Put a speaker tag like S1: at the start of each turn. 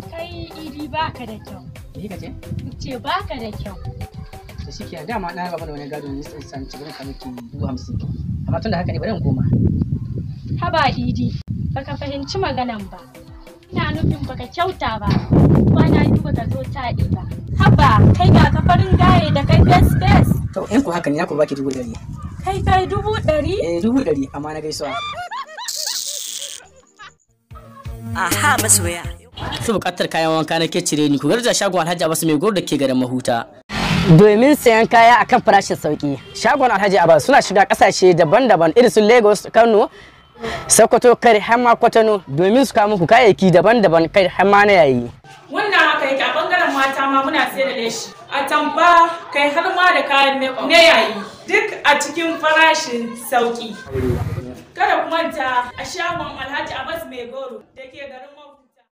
S1: Kai Idi baka da kyau.
S2: Me kika ce?
S1: Ce baka da kyau.
S2: To shikenan, dama na raba mana wani gado ne sai san ci gurin ka miki 50,000. Amma tunda haka ne, bari in koma.
S1: Haba Idi, baka fahimci maganan ba. Ina nufin baka kyauta ba. Kwana biyu baka zo taɗi ba. Haba, kai ga ka farin gaye da kai fes fes.
S2: To in ku haka ne, na ku baki 100,000.
S1: Kai kai 100,000?
S2: Eh, 100,000, amma na gaisuwa.
S3: Aha, masoya.
S2: Su bukatar kayan wanka na ke cire ni, ku garza shagon Alhaji Abbas Mai Goro da ke garin Mahuta. Domin sayan kaya akan farashin sauki. Shagon Alhaji Abbas suna shiga kasashe daban-daban irin su Lagos, Kano, Sokoto, kai har ma Kwatano domin su kawo muku kayayyaki daban-daban, kai har ma na yayi.
S4: Wannan haka yake, a bangaren mata ma muna sayar da leshi, atamfa, kai har ma da kayan makeup na yayi, duk a cikin farashin sauki. Kada ku manta, a shagon Alhaji Abbas Mai Goro da ke garin Mahuta.